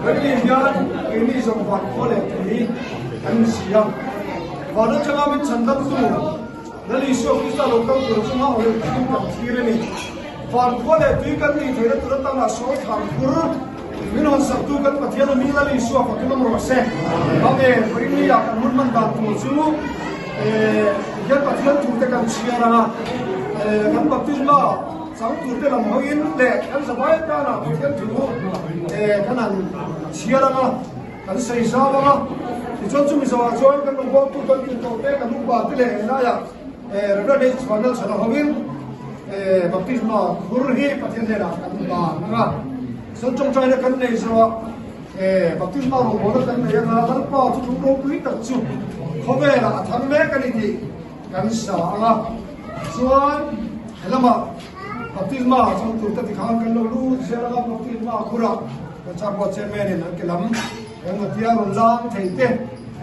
Kan ni hian keini zawng van khua leh tui kan ni si a. Van atanga min chhandamtu Lal Isua Krista lo kal tur chunga awrel takin kan thlir a ni. Van khua leh tui kan nih theihna tur atana sawi thlan phur min hawn saktu kan Pathian a mi Lal Isua fakin awm rawh se. Amen. Vawiinni ah kan hun hman dan tur chu hian Pathian thu te kan chhiar ang a, kan baptisma chang tur te lam hawiin leh kan zavai atana Pathian thu kan han chhiar ang a, kan sawi zau ang a. Tichuan chumi zawhah chuan kan rawngbawltu kan tih tawh te, kan upa te leh helaiah Reverend H. Vanlalchhana hovin baptisma khur hi Pathian hnenah kan ban ang a. Chuan tawngtaina kan nei zawhah baptisma rawngbawlna kan nei ang a, Lalpa chu lung ropui tak chu khawvelah a thang mek a ni tih kan sa ang a. Chuan helamah baptisma chang tur te tikhan kan lo lut zel ang a, baptisma khurah kan chakua chairman in an ke lam engmaw tia rawn lang thei te,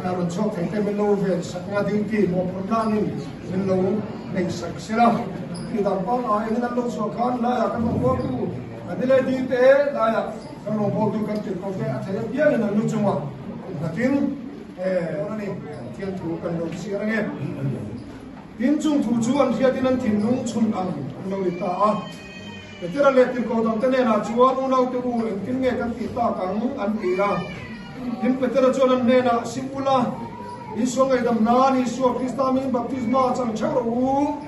rawn chhuak thei te min lo ven sak ang a, duty mawhphurhnanin min lo neih sak sela. Tih dan pangngai engin an lo chhuah khan laiah kan rawn bawltu kan ni leh ding te laiah kan rawn bawltu kan tirhkoh te a thei apiangin an lu chungah nghatin dawn a ni. Pathian thu kan lo chhiar ange. Tin chung thu chu an hriatin an thinlung chhun ang an lo ni ta a. Petera leh tirhkoh dangte hnenah chuan unaute u engtin nge kan tih tak ang an ti a. Tin Petera chuan an hnenah, Sim ula, Isua ngaihdam nan Isua Krista min baptisma chang theuh rawh u,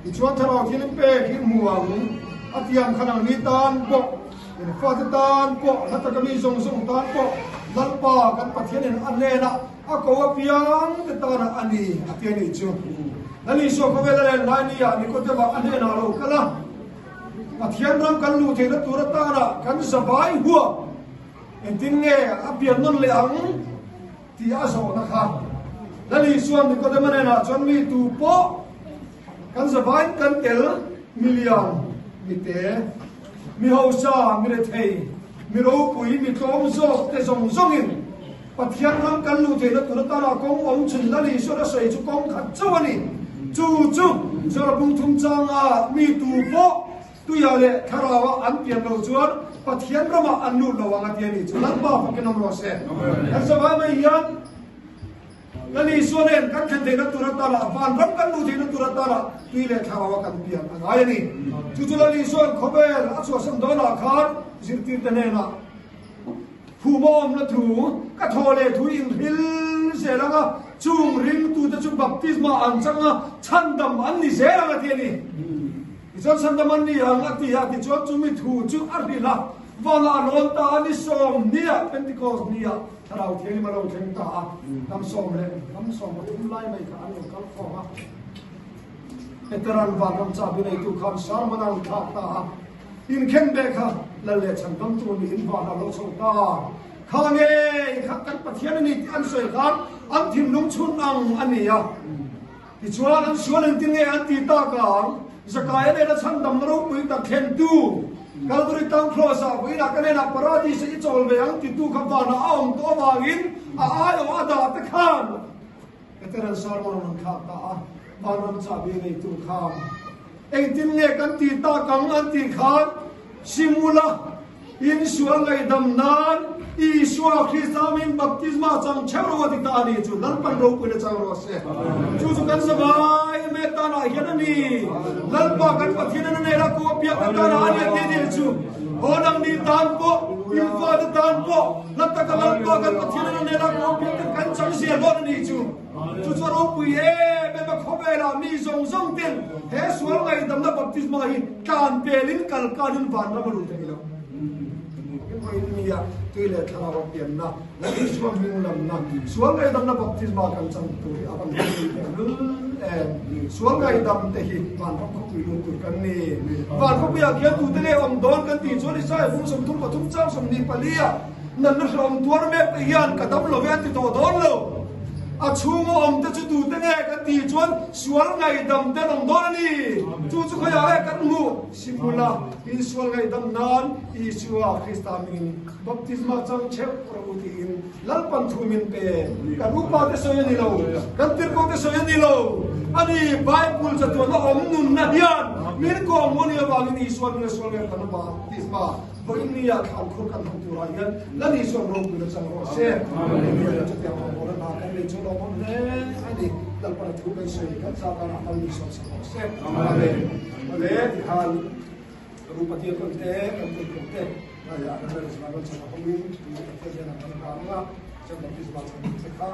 tichuan Thlarau thil in pek hi hmu ang, a tiang khan ang ni tan pawh, in fate tan pawh, hla taka mi zawng zawng tan pawh Lalpa kan Pathianin a hnenah a ko apiang te tanah a ni, a ti a nih chu. Lal Isua khawvel a len lai nia Nikodema a hnenah a lo kal a. Pathian ram kan luh theihna tur atana kan zavai huap engtin nge a pian nawn leh ang tih a zawhna kha Lal Isuan Nikodema hnenah chuan mi tu pawh kan zavaiin kan tel mi lian, mi te, mi hausa, mi rethei, mi ropui, mi tlawm zawk te zawng zawngin Pathian ram kan luh theihna tur atana kawng awm chhun Lal Isuan a sawi chu kawng khat chauh a ni. Chu chu Zorabung thum changa mi tu pawh tuia leh thlarauah an pian lo chuan Pathian ramah an lut lo ang a ti a ni. Chu Lalpa fakin awm rawh se. Kan zavai mai hian Lal Isua nen kan thlen theihna tur atana vanram kan luh theihna tur atana tui leh thlarauah kan pian a ngai a ni. Chu chu Lal Isuan khawvel a chhuahsan dawnah khan zirtirte hnenah Phumawmna thu, ka thaw leh thu inhril zel ang a, chung ringtute chu baptisma an chang a, chhandam an ni zel ang a ti a ni. Tichuan chhandam an ni ang a ti a, tichuan chumi thu chu a hrilh a, vanah a lawn ta a, ni sawmhniah, Pentecost niah, Thlarau Thianghlim a lo thleng ta a, hnam sawm leh hnam 13 lai mai kha an lo kal khawm a. Peteran vanram chahbi neitu khan sermon a rawn thlak ta a. Inkhen beh kha lal leh chhan dam tur niin van a lo chho ta. Kha ngei kha kan Pathian a ni tih an sawi khan an thinlung chhun ang a ni a. Tichuan an sual engtin nge an ti tak ang? Zakaia nena chhandamna ropui tak thlentu Kalvari tlang Kraws-ah vawiinah ka hnenah Paradis-a i chawl ve ang titu kha vanah a awm tawh avangin a aiawh a dah te khan Veteran sermon a rawn thlak ta a, vanram chahbi neitu khan engtin nge kan ti tak ang an tih khan Simula insual ngaihdam nan Isua Krista min baptisma chang theuh rawh a ti ta a ni chu Lalpan ropuina chang rawh se. Chu chu kan zavai me tanah hian a ni. Lalpa kan Pathian an nei la ko a biak na tanah a ni a ti a ni chu. Haw dang ni tan pawh, infate tan pawh hla taka Lalpa kan Pathian an nei la ko a biak ten kan chang zel dawn a ni chu. Chu chu a ropui em em a, khawvelah mi zawng zawng ten he sual ngaihdamna baptisma hi tlan pelin kal kanin vanram a lut thei lo. Vawiin nia tui leh thlarau a pianna, Lal Isua hming lamna, sual ngaihdamna baptisma kan chang tur hi a van ropui teh lul em. Sual ngaihdam te hi vanram khawpui lut tur kan ni. Van khawpuiah khian tute nge awm dawn kan tih chuan Isaiah fung 33 chang 24 ah Natna hrehawm tuar mek te hian ka dam lo ve an ti tawh dawn lo. A chhunga awm te chu tute nge kan tih chuan sual ngaihdam te an awm dawn a ni. Chu chu khawiah nge kan hmuh? Simula, Insual ngaihdam nan Isua Krista mingin baptisma chang theuh rawh u tiin Lalpan thu min pe. Kan upa te sawi a ni lo, kan tirhkoh te sawi a ni lo. Ani, Bible chatuana awm nunna hian min kawng maw ni avangin Isua mingin sual ngaihdam baptisma. Vawiin ni ah thlan khur kan hmu turah hian Lal Isuan ropuina chang rawh se. Hemi chutiang rawngbawlna hna kan nei chu lawmawm hle a ni. Lalpana thu kan sawi kan zah danah Lal Isuan sak rawh se. Amen. Awle tikhan Rupatia kan te kan kulhpui te ngaiah Reverend Zmaron chhan a hawngin Rupatia hian a kan hlang a, John Baptist Val chhan te kha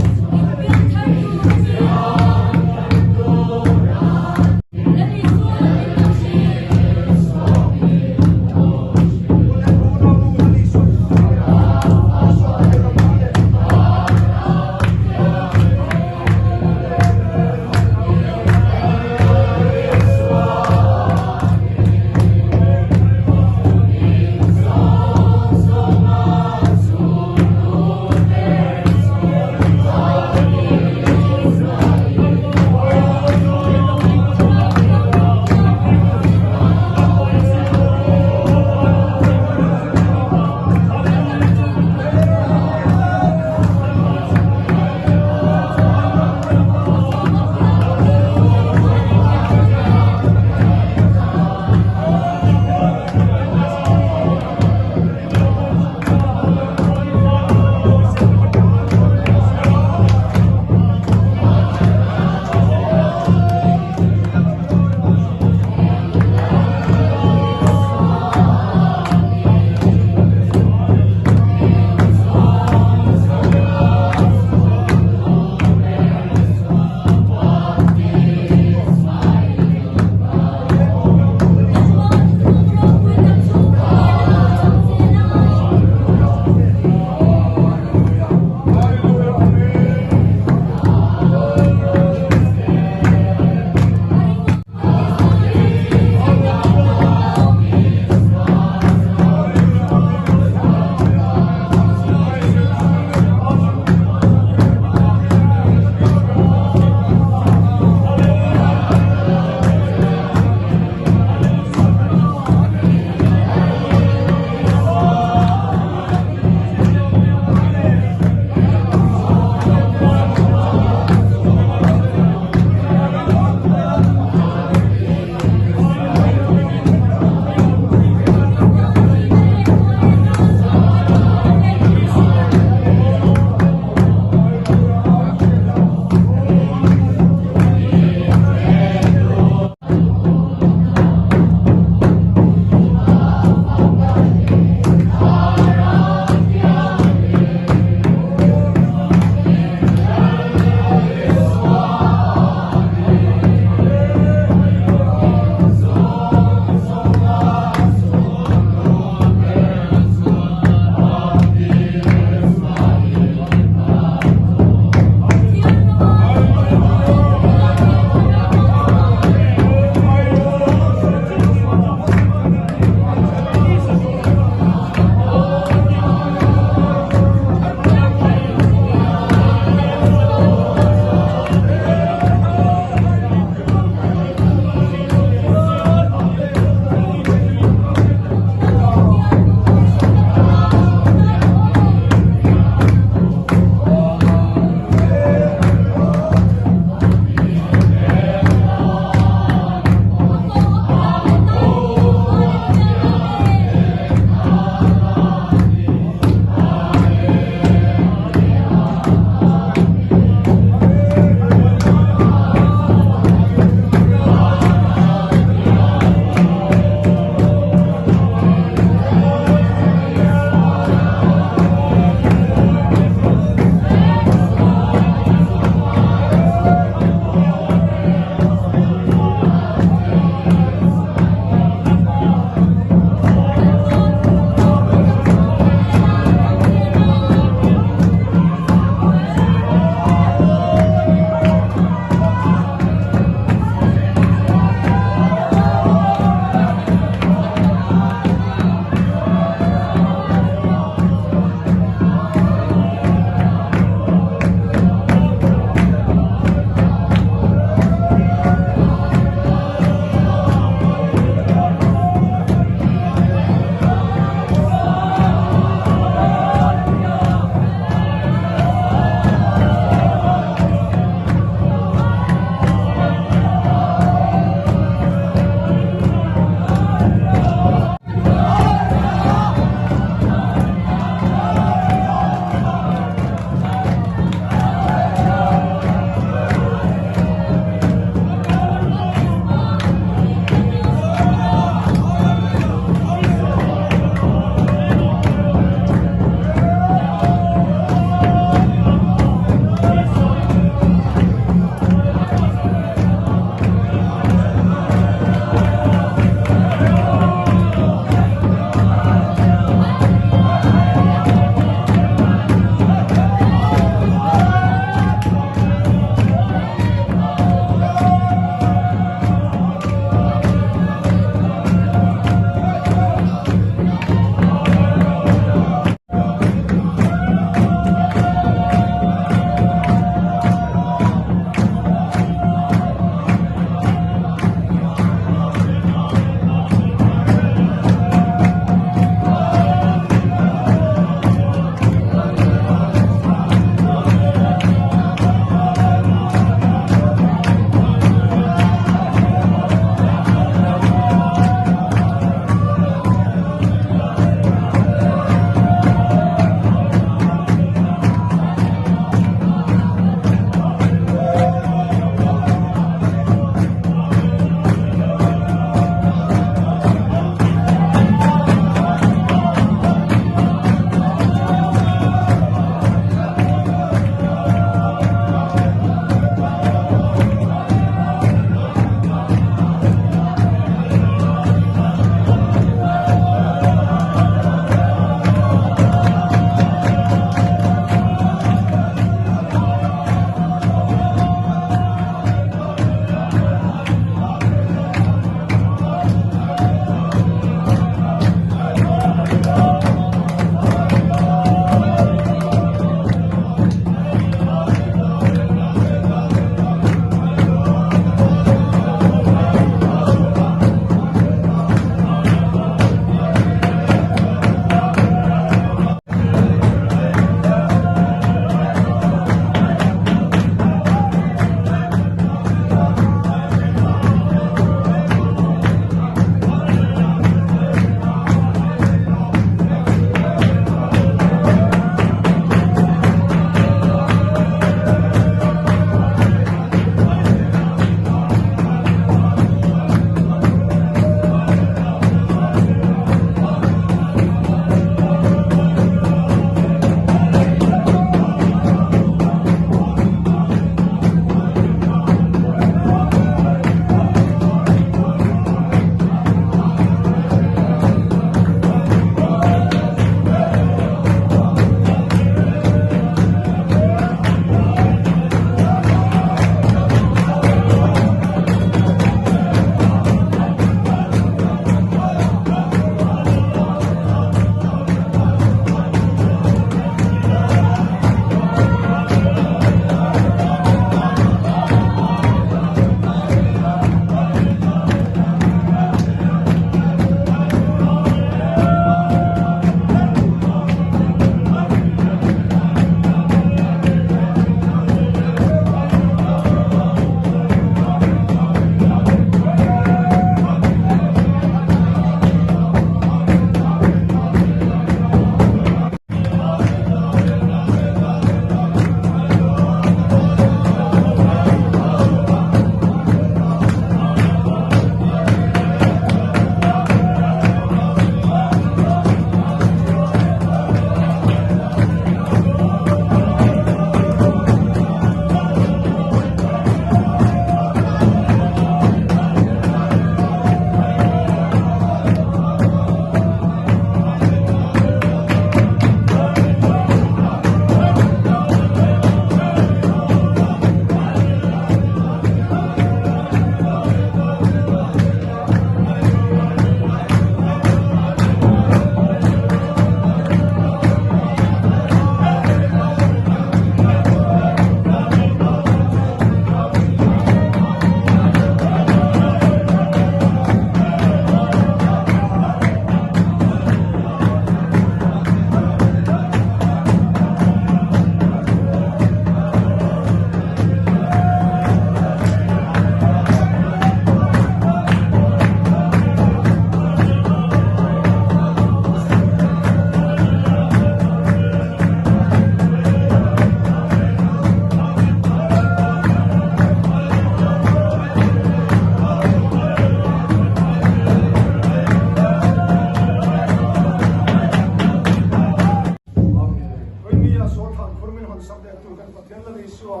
sak leh tu kan Pathian Lal Isua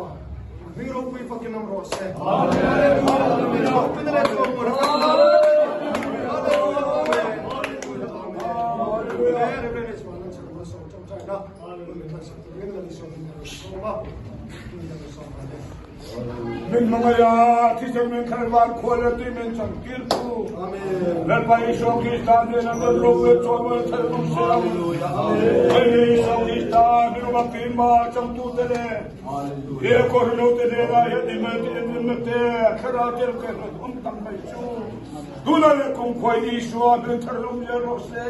hming ropui fakin awm rawh se. Hallelujah. Min hmangaih a, thisen min khalvar khua leh tui min chang tir tu. Lalpa Isua Krista hnenah kan ro leh chawimawi thar tum se ang. Hei hi Isua Krista hrilhma keima changtute leh he Kohhranhote hnenah hian inmete thlarau tel ka hlawt awm tak mai chu tunah leh kumkhuai Isua hming thar lawm zel rawh se.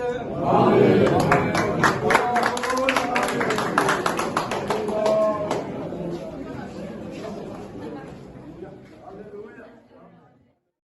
Amen.